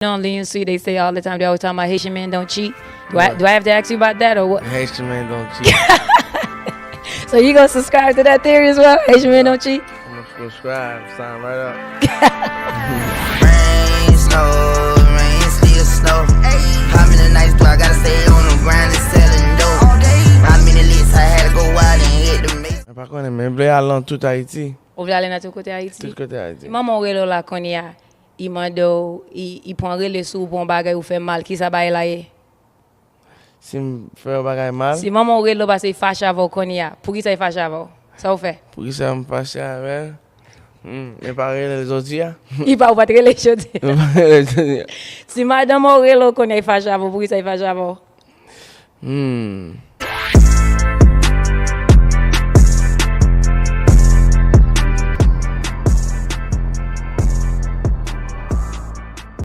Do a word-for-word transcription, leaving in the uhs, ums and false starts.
On Lean Sweet, they say all the time, they always talking about Haitian men don't cheat. Do I, do I have to ask you about that or what? Haitian men don't cheat. So you gonna subscribe to that theory as well? Haitian men don't cheat? I'm gonna subscribe, sign right up. Rain, snow, rain, still snow. How many nights do I gotta stay on the grind and selling dope? How many licks I had to go out and hit the mix? Mwen pa konnen, men vle al nan tout Ayiti. Ou vle ale nan tout kote Ayiti? Tout kote Ayiti. Manman w rele w la kounye a, i mande w, i, i pran rele sou ou pou yon bagay ou fè mal, kisa bagay la ye? Si m fè yon bagay mal, Si manman w rele w pase i fache avè w kounye a, poukisa i fache avè w? Sa w fè? Poukisa m fache avè l? Hmm, men pa rele l jodi a. I pa ou pa t rele jodi. Men pa rele l jodi a. Si madanm w rele w kounye a i fache avè w, poukisa i fache avè w? Hmm.